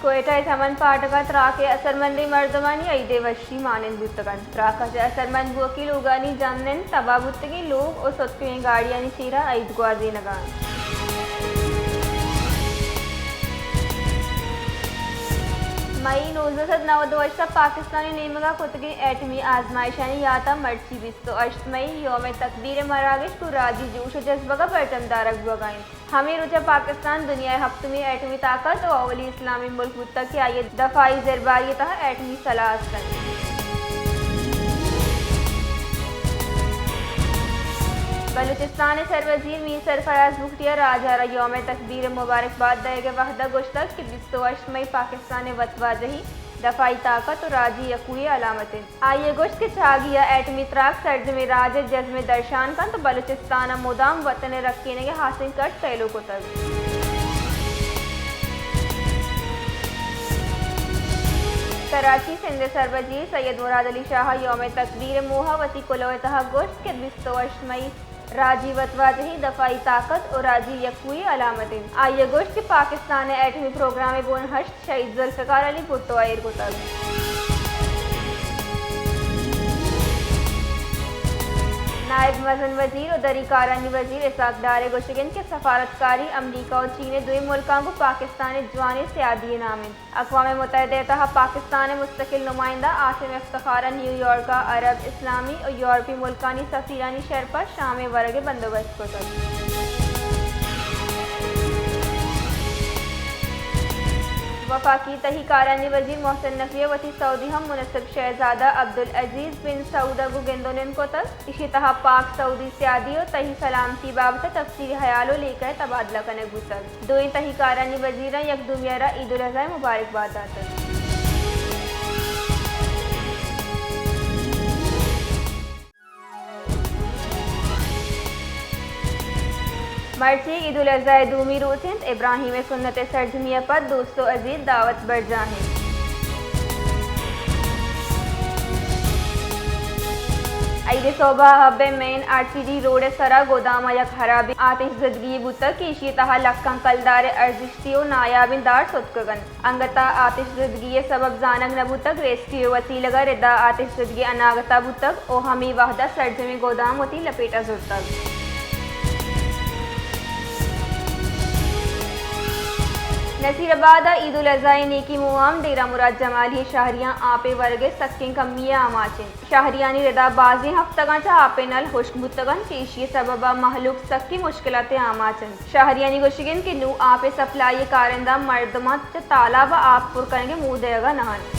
کوئٹہ ءِ چمن پھاٹگ ءَ تراک ءِ اثرمندیں مردمانی ائید ءِ وشی مانند بوتگ انت۔ تراک ءَ چہ اثرمند بوھوکیں لوگانی جنین تباہ بوتگیں لوگ ءُ ستکگیں گاڑیانی چیرا ائید گوازینگ ءَ انت۔ مئی نوزدہ سد نود ءُ ہشت ءَ پاکستان ءِ نیمگ ءَ کتگیں ایٹمی آزمائشانی یات ءَ مرچی بیست ءُ ہشت مئی یوم تکبیر ءِ مراگش گوں راجی جوش ءُ جذبگ ءَ برجم دارگ بوگ ءَ انت۔ ہمے روچ ءَ پاکستان دنیا ءِ ہپتمی ایٹمی طاقت ءُ اولی اسلامی ملک بوتگ کہ آئی ءِ دفاعی زرباری ءِ تہا ایٹمی سلاح است انت۔ بلوچستان ءِ سروزیر میر سرفراز بگٹی ءَ راج ءَ را یوم تکبیر ءِ مبارک بات دئیگ ءِ وھد ءَ گوشتگ کہ بیست ءُ ہشت مئی پاکستان ءِ وتواجہی، دفاعی طاقت ءُ راجی یکوئی ءِ علامت انت۔ آئی ءَ گوشت کہ چاگی ءَ ایٹمی تراک سرجمیں راج ءِ جزم ءِ درشان کنت ءُ بلوچستان ءَ مدام وطن ءِ رکینگ ءِ ہاسیں کڑک پیلو کتگ۔ کراچی، سندھ ءِ سروزیر سید مراد علی شاہ ءَ یوم تکبیر ءِ موہ ءَ وتی کلوہ ءِ تہا گوشت کہ بیست ءُ ہشت مئی راجی وتواجہی، دفاعی طاقت ءُ راجی یکوئی ءِ علامت انت۔ آئی ءَ گوشت کہ پاکستان ءِ ایٹمی پروگرام ءِ بنہشت شہید ذوالفقار علی بھٹو ءَ ایر کتگ۔ نائب مزن وزیر ءُ دری کارانی وزیر اسحاق ڈار ءِ گوشگ انت کہ سفارتکاری امریکہ ءُ چین ءِ دوئیں ملکاں گوں پاکستان ءِ جوانیں سیادی ءِ نام انت۔ اقوام متحدہ ءِ تہا پاکستان ءِ مستقل نمائندہ عاصم افتخار ءَ نیویارک ءَ عرب، اسلامی ءُ یورپی ملکانی سفیرانی شرپ ءَ شام ءِ ورگ ءِ بندوبست کتگ۔ وفاقی تہی کارانی وزیر محسن نقوی ءَ وتی سعودی ہم منصب شہزادہ عبدالعزیز بن سعود ءَ گوں گند ءُ نند کتگ۔ ایشی ءِ تہا پاک سعودی سیادی ءُ تہی سلامتی بابت ءَ تفصیلی ہیال ءُ لیکہ ءِ تبادلہ کنگ بوتگ۔ دوئیں تہی کارانی وزیراں یک دومی ءَ را عید الاضحی ءِ مبارک بات داتگ۔ مرچی عید الاضحی ءِ دومی روچ انت، ابراہیم ءِ سنت ءِ سرجمی ءَ پد دوست ءُ عزیز دعوت برجاہ انت۔ عید ءِ سہب ءَ حب ءِ مین آر سی ڈی روڈ ءِ سرا گودام ءَ یک ہرابیں آتش زدگی یے بوتگ کہ ایشی ءِ تہا لکاں کلدار ءِ ارزشتی ءُ نایابیں دار ستکگ انت۔ انگت ءَ آتش زدگی ءِ سبب زانگ نہ بوتگ، ریسکیو ءِ وسیلگ ءَ ردا آتش زدگی اناگت ءَ بوتگ ءُ ہمے وہد ءَ سرجمیں گودام وتی لپیٹ ءَ زرتگ۔ نصیر آباد ءَ عید الاضحی ءِ نیکی موہ ءَ ہم ڈیرہ مراد جمالی ءِ شہریاں آپ ءِ ورگ ءِ سکیں کمی ءِ آماچ انت۔ شہریانی ردا بازیں ہفتگاں چہ آپ ءِ نل ہشک بوتگ انت کہ ایشی ءِ سبب ءَ مہلوک سکیں مشکلات ءِ آماچ انت۔ شہریانی گوشگ انت کہ نوں آپ ءِ سپلائی ءِ کارندہ مردماں چہ تالاب ءَ آپ پر کنگ ءِ موہ دئیگ ءَ نہ انت۔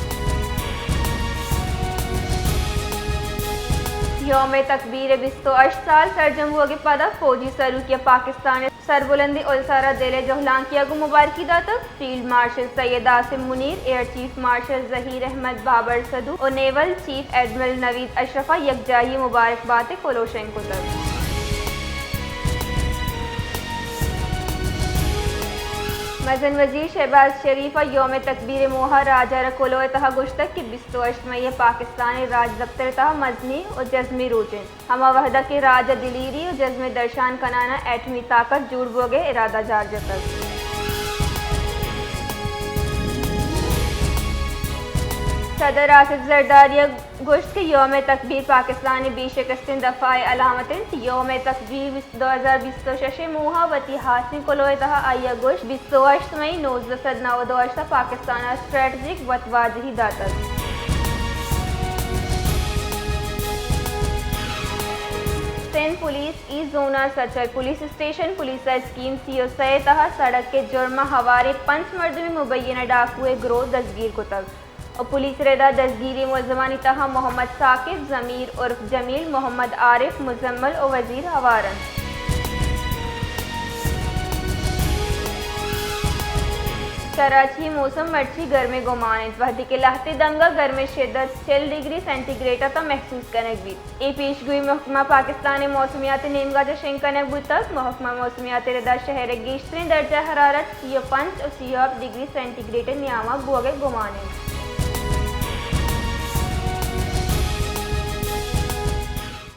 یوم تکبیر ءِ بیست ءُ ہشت سال سرجم بوگ ءَ پد ءَ فوجی سروکی ءَ پاکستان ءِ سربلندیں الس ءَ را دل ءِ جہلانکی ءَ گوں مبارکی داتگ۔ Field marshal Syed Asim Munir, air chief marshal Zaheer Ahmed Babar Sidhu ءُ naval chief admiral Naveed Ashraf ءَ یکجائی ءِ مبارک بات ءِ کلوہ شنگ کتگ۔ مزن وزیر شہباز شریف ءَ یوم تکبیر ءِ موہ ءَ راج ءَ را کلوہ ءِ تہا گوشتگ کہ بیست ءُ ہشت مئی ءَ پاکستان ءِ راجدپتر ءِ تہا مزنیں ءُ جزمیں روچ انت۔ ہما وہد ءَ کہ راج ءَ دلیری ءُ جزم ءِ درشان کنان ءَ ایٹمی طاقت جوڑ بوگ ءِ ارادہ جار جتگ۔ صدر آصف زرداری ءَ گوشت کہ یوم تکبیر پاکستان ءِ بے شکستیں دفاع ءِ علامت انت۔ یوم تکبیر دو ہزار بیست ءُ شش ءِ موہ ءَ وتی ہاسیں کلوہ ءِ تہا آئی ءَ گوشت، بیست ءُ ہشت مئی نوزدہ سد نود ءُ ہشت ءَ پاکستان ءَ اسٹریٹجک وت واجہی داتگ۔ سندھ پولیس ءِ زونال سرچل پولیس اسٹیشن پولیس ءَ اسکیم سی ءُ سئے ءِ تہا سڑک ءِ جرم ءَ ہواریں پنچ مردمے مبینہ ڈاکو ءِ گروہ دزگیر کتگ ءُ پولیس ءِ ردا دزگیری ءِ ملزمانی تہا محمد ثاقب، ضمیر عرف جمیل، محمد عارف، مزمل ءُ وزیر ہوار انت۔ کراچی ءِ موسم مرچی گرم ءِ گمان انت، وہدے کہ لہتے دنگ ءَ گرم ءِ شدت چل ڈگری سینٹی گریڈ ءَ تاں محسوس کنگ بیت۔ اے پیشگوئی محکمہ پاکستان ءِ موسمیات ءِ نیمگ ءَ چہ شنگ کنگ بوتگ۔ محکمہ موسمیات ءِ ردا شہر ءِ گیشتریں درجہ حرارت سی ءُ پنچ ءُ سی ءُ ہپت ڈگری سینٹی گریڈ ءِ نیام ءَ بوگ ءِ گمان انت۔